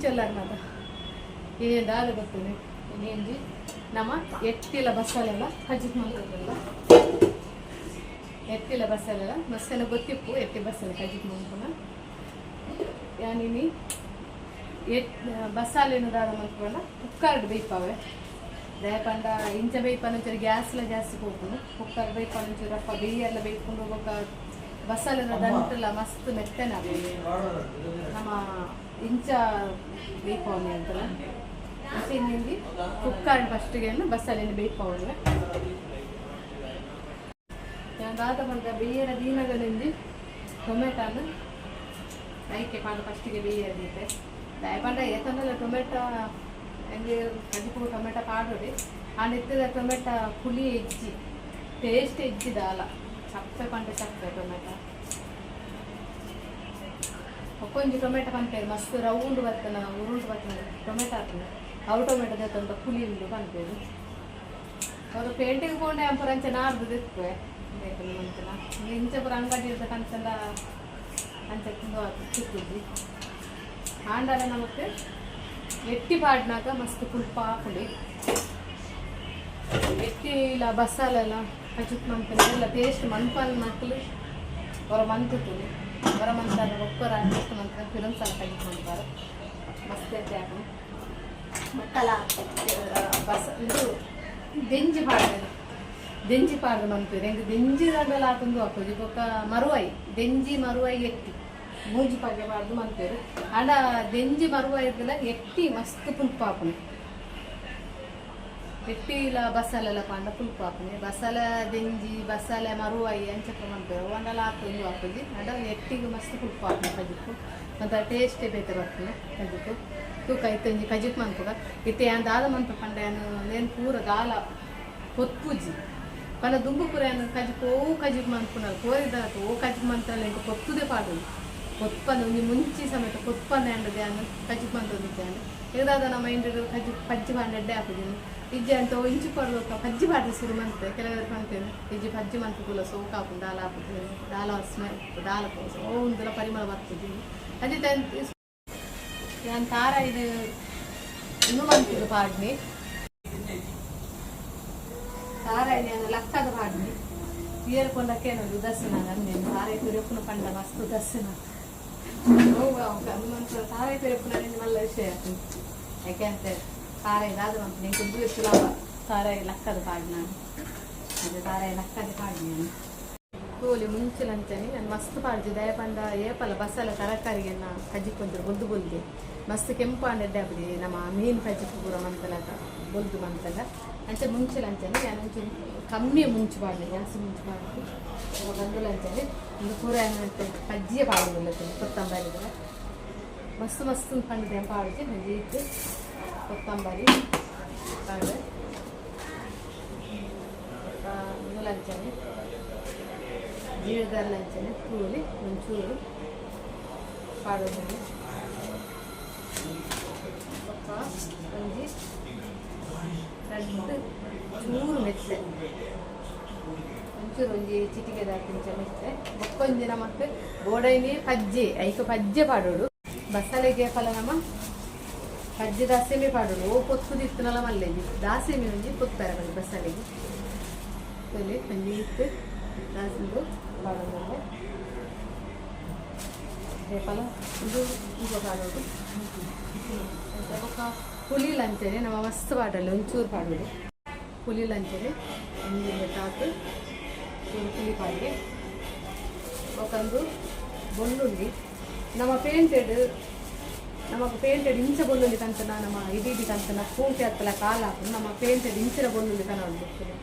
ಎಂಚೊಲ್ಲಾರ ಮಾತ ಇನಿ ದಾದ ಗೊತ್ತುಂಡು? ಇನಿ ಒಂಜಿ ನಮ ಎಟ್ಟಿಲ ಬಸಲೆಲ ಕಜಿಪು ಮಲ್ತೊಂದುಲ್ಲ. ಎಟ್ಟಿಲ ಬಸಲೆಲ ಮಸ್ತೆನ ಗೊತ್ತಿಪ್ಪು. ಎಟ್ಟಿ ಬಸಲೆ ಕಜಿಪು ಮಲ್ಪುನ. ಯಾನಿನಿ ಎಟ್ ಬಸಾಲೆನು ದಾದ ಮಲ್ಪುಂಡ, ಕುಕ್ಕರ್ಡ್ ಬೇಯ್ಪಾವೆ. ದಾಯೆ ಪಂಡ ಇಂಚ ಬೇಯ್ಪನ ಒಂಚೂರು ಗ್ಯಾಸ್ಲ ಜಾಸ್ತಿ ಪೋಪುಂಡು. ಕುಕ್ಕರ್ ಬೇಯ್ಪನ ಒಂಚೂರು ರಪ್ಪ ಬೇಯೆಲ್ಲ ಬೇಯ್ಪುಂಡು. ಬೊಕ್ಕ ಬಸಲೆದ ದಂಟುಲ ಮಸ್ತ್ ಮೆತ್ತನೆ ಆಪುಂಡು. ನಮ್ಮ ಇಂಚ ಬೇಯ್ಪಾವನೆ ಅಂತಲ್ಲ. ಅಂಚ ಇನ್ನಿಂದಿ ಕುಕ್ಕರ್ ಫಸ್ಟಿಗೆ ಬಸಲೆನ ಬೇಯ್ಪಾವನೆ. ಯಾನ್ ದಾದ ಪಂಡ, ಬೇಯರ ದೀನಗನೆಂಜಿ ಟೊಮೆಟಾನ ಐಕೆ ಪಾಡ ಫಸ್ಟಿಗೆ ಬೇಯರ ದೀತೆ. ದಾಯೆ ಪಂಡ ಏತಂಡಲ ಟೊಮೆಟೊ ಎಂಗೆ ಕಜಿಪು ಟೊಮೆಟೊ ಪಾಡೋಡಿ. ಆಂಡ ಇತ್ತದ ಟೊಮೆಟೊ ಪುಳಿ ಇಜ್ಜಿ, ಟೇಸ್ಟ್ ಇಜ್ಜಿ ದಾಲ. ಚಪ್ಪೆ ಪಂಡ ಚಪ್ಪೆ ಟೊಮೆಟೊ. ಒಕ್ಕೊಂಜಿ ಟೊಮೆಟೊ ಪನ್ಪೇರು, ಮಸ್ತ್ ರೌಂಡ್ ಬರ್ತನ, ಉರುಂಟು ಬರ್ತನ ಟೊಮೆಟೊ ಆತನ. ಅವು ಟೊಮೆಟೊ ದೇತಂತ ಪುಳಿ ಉಂಡು ಪನ್ಪೇರು ಅವರು. ಪೇಂಟಿಗೆ ಪೋಂಡೆ ಪೂರ ಅಂಚ ನಾರ್ದು ದೆಪ್ಪುವೆ ಮಂತನ. ಇಂಚ ಪೂರ ಅಂಗಡಿ ಇರ್ದ ಕಂತಂಡ ಅಂಚ ತಿಂದು ತಿಕ್ಕುಜಿ. ಆಂಡಲ ನಮಕ್ ಎಟ್ಟಿ ಪಾಡ್ನಾಗ ಮಸ್ತ್ ಪುಲ್ಪ ಆಪುಂಡು. ಎಟ್ಟಿಲ ಬಸಾಲೆಲ್ಲ ಕಜಿಪು ಮನ್ಪುನ ಎಲ್ಲ ಟೇಸ್ಟ್ ಮನ್ಪನ್ ಮಕ್ಳು ಹೊರ ಮಂತುತ್ತುಂಡು. ಹೊರ ಮಂತಾರ ಒಕ್ಕರ ಟೇಸ್ಟ್ ಮಂತ ಪಿರೊಂದ್ಸಲ ಕಜಿಪು ಮನ್ಪಾರ, ಮಸ್ತ್ ಎಡ್ಡೆ ಆಪುಂಡು. ಬೊಕ್ಕಲ ಬಸ ಇದು ದೆಂಜಿ ಪಾಡ್ದೆನು. ದೆಂಜಿ ಪಾಡ್ದು ಮನ್ಪುವೆರ್. ಎಂಕ್ ದೆಂಜಿ ದಂಡಲ ಆತುಂದು ಆಪುಜಿ. ಬೊಕ್ಕ ಮರುವಾಯಿ, ದೆಂಜಿ, ಮರುವಾಯಿ, ಎಟ್ಟಿ ಮೂಜಿ ಪಗೆ ಪಾಡ್ದು ಮನ್ಪುವೆರ್. ಆಂಡ ದೆಂಜಿ, ಮರುವಾಯಿದಲ ಎಟ್ಟಿ ಮಸ್ತ್ ಪುಲ್ಪ ಆಪುಂಡು. ಎಟ್ಟಿಲ ಬಸಲೆಲ ಪಾಂಡ ಪುಲ್ಪ ಆಪುಂಡು. ಬಸಲೆ ದೆಂಜಿ, ಬಸಲೆ ಮರುವಾಯಿ ಅಂಚ ಮನ್ಪುವೆರ್. ಅವು ಆತುಂದು ಆಪುಜಿ. ಆಂಡ ಎಟ್ಟಿಗೆ ಮಸ್ತ್ ಪುಲ್ಪ ಆಪುಂಡು ಕಜಿಪು. ಒಂಥರ ಟೇಸ್ಟೇ ಬೇತೆ ಬರ್ಪುಂಡು ಕಜಿಪು. ತೂಕ, ಇತ್ತೊಂಜಿ ಕಜಿಪು ಮನ್ಪುಗ. ಇತ್ತೆ ಯಾನ್ ದಾದ ಮನ್ಪು ಪಂಡ, ಯಾನ್ ನೇನ್ ಪೂರ ದಾಲ ಪೊತ್ಪುಜಿ. ಪಂಡ ದುಂಬು ಪೂರ ಯಾನ್ ಕಜಿಪು ಓ ಕಜಿಪು ಮನ್ಪುನಲ್ ಕೋರಿದ ಓ ಕಜಿಪು ಮಂತಲ್ಲ. ಎಂಕ್ ಪೊತ್ತುದೇ ಪಾಡುದು. ಪೊತ್ಪಂದ ಒಂಜಿ ಮುಂಚಿ ಸಮೇತ ಪೊತ್ಪಂದ ಅಂಡದ ಯಾನ್ ಕಜಿಪು ಮಂತೊಂದಿತ್ತೆ. ಇದಾದ ನಮ್ಮ ಮೈಂಡ್ ಕಜಿಪು ಪಜ್ಜಿ ಪಾಂಡ ಎಡ್ಡೆ ಆಪುಜಿ. ಇಜ್ಜಿ ಅಂತ ಇಂಚು ಪಾಡ್ದು ಪಜ್ಜಿ ಪಾಡ್ದು ಶುರು ಮಂತೆ. ಕೆಲವರು ಪಂತೇನೆ, ಇಜ್ಜಿ ಪಜ್ಜಿ ಮನ್ಪುಗುಲ ಸೋಕು ಆಪುಂಡು, ದಾಲ ಆಪುಜಿ, ದಾಲ ಸ್ಮೆಲ್ ದಾಲ ಓ ಉಂದೆಲ ಪರಿಮಳ ಬರ್ಪುಜಿ. ಅದೇ ಯಾನ್ ತಾರ ಇದು ಇನ್ನು ಮಂತುದು ಪಾಡ್ನಿ. ತಾರ ಯಾನ್ ಲಕ್ಕದ ಪಾಡ್ನಿ. ತೀರ್ಕೊಂಡಕ್ಕೇನು ಉದಾಸೀನ ಅಂದೇನು. ತಾರಾಯಿ ತುರಿಯಪ್ಪನ ಪಂಡ ಮಸ್ತ್ ಉದಾಸೀನ. ತಾರಾಯಿ ತುರಿಯಪ್ಪನ ಮಲ್ಲ ವಿಷಯ ಆತು. ಯಾಕೆ ತಾರಾಯಿ ದಾದ ಮಂತು ನಿಂಗೆ ಕುದ್ದು ಸುಲಭ. ತಾರಾಯಿ ಲಕ್ಕದ ಪಾಡ್ ನಾನು. ಅದೇ ತಾರಾಯಿ ಲಕ್ಕದ ಪಾಡ್ನಿ ನಾನು. ಕೋಲಿ ಮುಂಚಿಲಂಚನೆ ನಾನು ಮಸ್ತ್ ಪಾಡ್ಜಿ. ದಯ ಪಂಡ ಏಪಲ ಬಸಲ ತರಕಾರಿಯನ್ನ ಕಜಿಪು ಒಂಚೂರು ಬೊಲ್ದು ಬೊಲ್ದು ಮಸ್ತ್ ಕೆಂಪು ಎಡ್ಡೆ ಆಪುಜಿ. ನಮ್ಮ ಮೀನು ಕಜಿಪು ಪೂರ ಮಂತಲಕ ಬೊಲ್ದು ಮಂತಗ. ಅಂಚೆ ಮುಂಚಿಲಂಚನೆ ನಾನು ಒಂಚೂರು ಕಮ್ಮಿ ಮುಂಚು ಪಾಡ್ದೆ, ಜಾಸ್ತಿ ಮುಂಚು ಪಾಡ್ದು. ಬಂದುಲಂಚನೆ ಒಂದು ಪೂರ ಏನಂತೆ ಕಜ್ಜಿಯ ಪಾಡುದಿಲ್ಲ. ಕೊತ್ತಂಬರಿ ಮಸ್ತ್ ಮಸ್ತ್ ಪಂಡದೆ ಪಾಡುಜಿ. ಒಂಜಿ ಇತ್ತು ಕೊತ್ತಂಬರಿ ಪಾಡ್ದೆ. ಲಂಚನೆ ಜೀರದಲ್ಲ ಲಂಚನೆ ತೂಲಿ ಒಂಚೂರು ಪಾಡೋದು. ಬೊಕ್ಕ ಒಂಜಿ ರಡ್ಡ್ ಚೂರು ಮೆತ್ತೆ, ಒಂಚೂರು ಒಂಜಿ ಚಿಟಿಕೆ ದಾತಿಂಚ ಮೆತ್ತೆ. ಬೊಕ್ಕೊಂಜಿ ನಮಕ್ ಬೋಡೈನಿ ಪಜ್ಜೆ, ಐಕ್ ಪಜ್ಜೆ ಪಾಡೋಡು. ಬಸಲೆಗೆ ಫಲ ನಮ ಪಜ್ಜೆ ದಾಸೆಮಿ ಪಾಡೋಡು. ಓ ಪೊತ್ತುದು ಇತ್ತನಲ ಮಲ್ಲೆಜಿ ದಾಸೆಮಿ ಒಂಜಿ ಪೊತ್ತಾರೆ ಬಲ್ಲಿ ಬಸಲೆಗೆ. ತೊಲಿ, ಒಂಜಿ ಇತ್ತು ದಾಸೆಂದು ಪಾಡೋದು. ಫಲ ಇದು ಈಗ ಪಾಡೋದು. ಬೊಕ್ಕ ಪುಳಿ ಲಂಚನೆ ನಮ್ಮ ಮಸ್ತ್ ಪಾಡಲ್ಲ, ಒಂಚೂರು ಪಾಡೋದು. ಪುಳಿ ಲಂಚನೆ ಒಂಜಿ ತಾತು ಚೂರು ಪುಳಿ ಪಾಡಿ. ಬೊಕ್ಕೊಂದು ಬೊಳ್ಳುಳ್ಳಿ. ನಮ್ಮ ಪೇಂಟೆಡ್, ನಮಕ್ ಪೇಂಟೆಡ್ ಇಂಚ ಬೊಳ್ಳುಳ್ಳಿ ಕಂತನ, ನಮ್ಮ ಇಡೀ ಇಡೀ ಕಂತನ ಪೂಂಕೆ ಹತ್ತಲ ಕಾಲ ಹಾಕು. ನಮ್ಮ ಪೇಂಟೆಡ್ ಇಂಚಿನ ಬೊಳ್ಳುಳ್ಳಿ ಕನವೊಂದು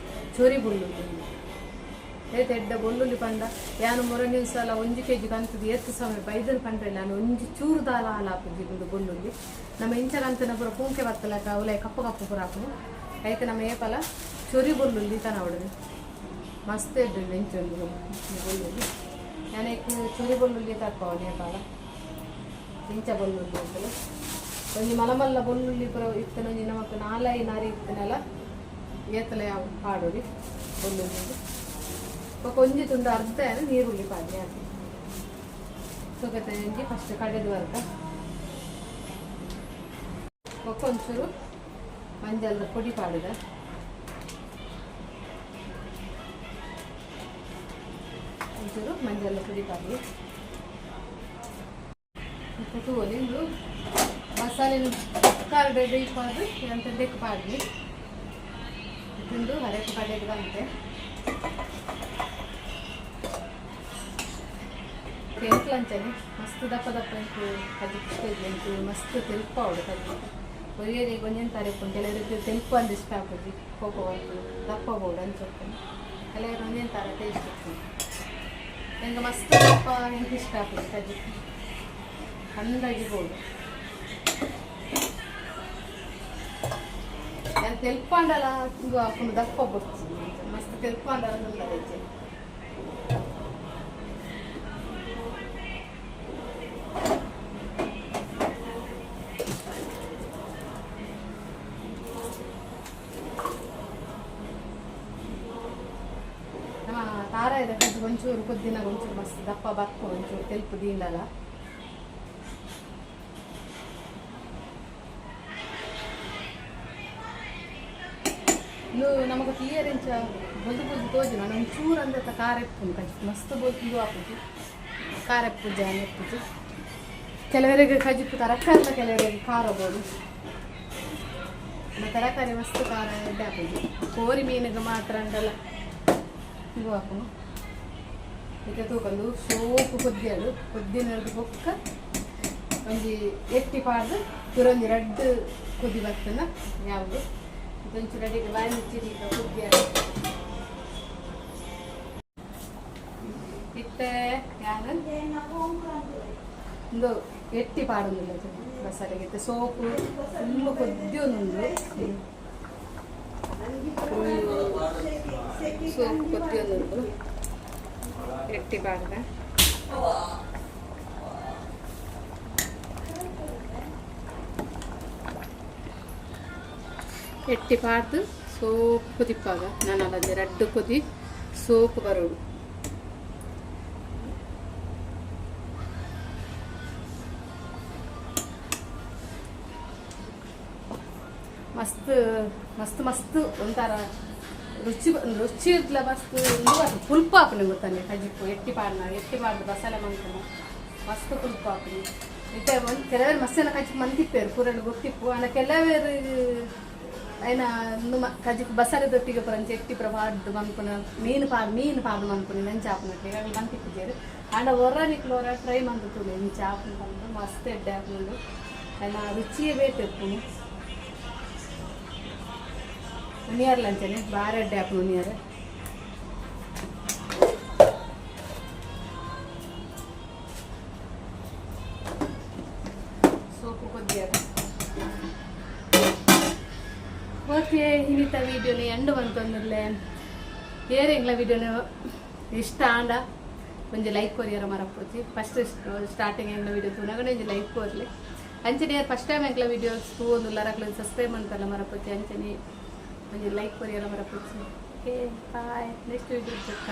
ಚೊರಿ ಬೊಳ್ಳುಳ್ಳಿ. ಏತ್ ಎಡ್ಡೆ ಬೊಳ್ಳುಳ್ಳಿ ಪಂಡ, ಯಾನು ಮೊರನೇ ಸಲ 1 ಕೆಜಿ ಕಂತದ್ದು ಏತ್ ಸಮಯ ಬೈದನ್ ಪಂಡ್ರೆ, ನಾನು ಒಂಜಿ ಚೂರು ದಾಲ ಹಾಲು ಹಾಕುಜಿ. ಒಂದು ಬೊಳ್ಳುಳ್ಳಿ ನಮ್ಮ ಇಂಚ ಕಂತನ ಪೂರ ಪೂಂಕೆ ಬತ್ತಲಕ ಉಲೈ ಕಪ್ಪು ಕಪ್ಪು ಪೂರ ಹಾಕುನು. ಐತೆ ನಮ್ಮ ಏಪಲ ಚೊರಿ ಬೊಳ್ಳುಳ್ಳಿ ತನವಡು. ಮಸ್ತ್ ಎಡ್ಡೆ ಇಂಚ ಒಂದು ಬೊಳ್ಳುಳ್ಳಿ. ಯಾನೇಕ್ ಚೊರಿ ಬೊಳ್ಳುಳ್ಳಿ ತಕ್ಕವನು ಏಪಾಲ ಇಂಚ ಬೊಳ್ಳುಳ್ಳಿ ಅಂತಲ್ಲ. ಒಂಜಿ ಮಲ್ಲ ಮಲ್ಲ ಬೊಳ್ಳುಳ್ಳಿ ಪೂರ ಇತ್ತನ. ಒಂಜಿ ನಮಕ್ ನಾಲೈ ನಾರಿ ಇತ್ತನಲ್ಲ ಏತಲ ಯಾವ ಪಾಡೋಡಿ ಬೊಳ್ಳುಳ್ಳಿ. ಬೊಕ ಒಂಜಿ ತುಂಡು ಅರ್ಧ ನೀರುಳ್ಳಿ ಪಾಡ್ನಿ ಹಾಕಿ. ಸುಗತೆ ಒಂಜಿ ಫಸ್ಟ್ ಕಡೆದು ಬರ್ಕ. ಒಂಚೂರು ಮಂಜಲ್ದ ಪೊಡಿ ಪಾಡುದ. ಒಂಚೂರು ಮಂಜಲ್ದ ಪೊಡಿ ಪಾಡಿ ತೂವೊಲಿ. ಇಂದು ಮಸಾಲೆನು ಖಾರ ಬೇಯ್ಪಾದು ಅಂತ ಬೆಕ್ಕು ಪಾಡ್ಲಿ. ತಿಂದು ಹರಕೆ ಪಡೆದು ಬಂತೆ. ತೆಲ್ಪು ಅಂಚನೆ ಮಸ್ತ್ ದಪ್ಪ ದಪ್ಪ ಇಂಕು ಕಜ್ಜಿ ಇಷ್ಟ ಇಂಕು ಮಸ್ತ್ ತೆಲ್ಪಾವಡು ಕಜ್ಜಿ. ಒರಿಯರಿಗೆ ಒಂಜೊಂದು ತಾರೀಕು, ಕೆಲವರಿಗೆ ತೆಲ್ಪು ಅಂದ್ ಇಷ್ಟ ಆಪುಜಿ, ಕೋಪ ಬಂತು ದಪ್ಪ ಬೋಡು ಅಂಚೊಪ್ಪುಂಡು. ಕೆಲವರು ಒಂಜೊಂದು ಥರ ಟೇಸ್ಟ್ ಇಪ್ಪುಂಡು. ನಂಗೆ ಮಸ್ತ್ ದಪ್ಪ ಎಂಕ್ ಇಷ್ಟ ಆಪುಜಿ ಕಜ್ಜಿ, ಅಂದಾಜಿ ಬೋಡು. ನಾನು ತೆಲ್ಪಾಂಡಲ ಇದು ಆಪುಂಡು, ದಪ್ಪ ಬೊಡ್ಚಿ, ಮಸ್ತ್ ತೆಲ್ಪಾಂಡಲ ದುಲ್ಲದ. ನಮ್ಮ ತಾರಾಯಿದ ಕಜ್ಜಿ ಒಂಚೂರು ಕೊದ್ದಿನ ಒಂಚೂರು ಮಸ್ತ್ ದಪ್ಪ ಬರ್ಪು, ಒಂಚೂರು ತೆಲ್ಪು ದೀಂಡಲ. ಇನ್ನು ನಮಗೆ ತೀಯರಿಂಚ ಬೊಲ್ದು ಬೊಲ್ದು ತೋಜುನ ಒಂಚೂರು ಅಂದತ್ತ ಖಾರ ಇಪ್ಪುಂಡು ಕಜ್ಜಿ. ಮಸ್ತ್ ಬೊಲ್ದು ಆಪುಜಿ, ಖಾರ ಇಪ್ಪುಜಿ ಇಪ್ಪುಜಿ. ಕೆಲವರಿಗೆ ಕಜಿಪು ತರಕಾರಿ, ಕೆಲವರಿಗೆ ಖಾರ ಬೋಡು. ತರಕಾರಿ ಮಸ್ತ್ ಖಾರ ಎಡ್ಡೆ ಆಪುಜಿ, ಕೋರಿ ಮೀನಿಗೆ ಮಾತ್ರ ಅಂಡಲ ಇದು ಹಾಕುನು. ಇತ್ತೆ ತೂಕಂದು ಸೋಪು ಕೊದ್ದಿಯಡು ಕೊದ್ದಿನದು ಬೊಕ್ಕ ಒಂಜಿ ಎಟ್ಟಿ ಪಾಡ್ದು ಪುರೊಂಜಿ ರಡ್ಡ್ ಕೊದ್ದಿ ಬರ್ತನ ಯಾವುದು. ಇದೊಂಚೂರು ಅಡಿಗೆ ಬಾಯಿ ಮುಚ್ಚಿರಿ. ಕೊದ್ದಿಯಡು ಇತ್ತೆ ಯಾನ್ ಇಂದು ಎಟ್ಟಿ ಪಾಡೊಂದುಲ್ಲ ಬಸರೆಗೆ. ಇತ್ತೆ ಸೋಪು ಫುಲ್ಲು ಕೊದ್ದಿಯೊಂದುಂಡು, ಸೋಪು ಕೊದ್ದಿಯೊಂದುಂಡು. ಎಟ್ಟಿ ಪಾಡ್ದ ಎಟ್ಟಿ ಪಾಡ್ದು ಸೋಪು ಕೊದಿಪ್ಪಾಗ ನಾನು ರಡ್ಡು ಕೊದಿ ಸೋಪು ಬರೋಡು. ಮಸ್ತ್ ಮಸ್ತ್ ಮಸ್ತ್ ಒಂಥರ ರುಚಿ ರುಚಿ ಇರ್ಲ, ಮಸ್ತ್ ಪುಲ್ಪು ಆಪುನಿ ಗೊತ್ತಾನೆ ಕಜಿಪ್ಪು. ಎಟ್ಟಿ ಪಾಡ್ನ, ಎಟ್ಟಿ ಪಾಡ್ದು ಬಸಳೆ ಮಂಕುನ ಮಸ್ತ್ ಪುಲ್ಪು ಆಪುನಿ. ಇತ್ತೆ ಒಂದು ಕೆಲವರು ಮಸ್ತ್ ಕಜಿಪ್ಪು ಮಂತಿಪ್ಪೇರು ಪೂರಡು ಗೊತ್ತಿಪ್ಪು. ಆಂಡ ಕೆಲವರು ಐನ ಕಜಿಪ್ಪು ಬಸಳೆ ದೊಟ್ಟಿಗೆ ಪುರಂಚಿ ಎಟ್ಟಿ ಪೂರ ಪಾಡ್ದು ಮನ್ಪುನ, ಮೀನು ಪಾಡ್ ಮೀನು ಪಾಡ್ದು ಮನ್ಪುನಿ ನಂಚ ಆಪುನಟ್ಲೆ ಅವು ಮಂತಿಪ್ಪುಜೆರ್. ಆಂಡ ಒರ ನಿಕ್ಲು ಒರ ಟ್ರೈ ಮಂತು ತೂಲೆ ಇಂಚ ಆಪುಂಡು ಪಂದ್. ಮಸ್ತ್ ಎಡ್ಡೆ ಆಪುಂಡು, ಐನ ರುಚಿಯೇ ಬೇತೆ ಇಪ್ಪುಂಡು. ಉನಿಯರ್ಲ ಅಂಚನೆ ಬಾರಿ ಎಡ್ಡೆ ಆಪುಂಡು ಉನಿಯರ್. ಸೋಪು ಕೊದ್ದಿಯರ್. ಓಕೆ, ಇನ್ನಿತ ವೀಡಿಯೋನಿ ಎಂಡ್ ಬಂತೊಂದಿರ್ಲೆ. ಏರ್ ಎಂಗ್ಲ ವೀಡಿಯೋನ ಇಷ್ಟ ಆಂಡ ಒಂಜಿ ಲೈಕ್ ಕೊರಿಯರ ಮರಪೊಚ್ಚಿ. ಫಸ್ಟ್ ಸ್ಟಾರ್ಟಿಂಗ್ ಎಂಗ್ಲ ವೀಡಿಯೋ ತೂನಗ ಒಂಜಿ ಲೈಕ್ ಕೊರ್ಲಿ. ಅಂಚನೆ ಫಸ್ಟ್ ಟೈಮ್ ಎಂಕ್ಲ ವೀಡಿಯೋಸ್ ತೂವೊಂದುಲ್ಲ ಅಕ್ಲೆ ಸಬ್ಸ್ಕ್ರೈಬ್ ಮಂತಲ್ಲ ಮರಪೊಚ್ಚಿ. ಅಂಚನೆ ಒಂಜಿ ಲೈಕ್ ಕೊರಿಯರ ಮರಪೊಚ್ಚಿ. ಓಕೆ, ಬಾಯ್, ನೆಕ್ಸ್ಟ್ ವೀಡಿಯೋ ಸಿಕ್ಕ.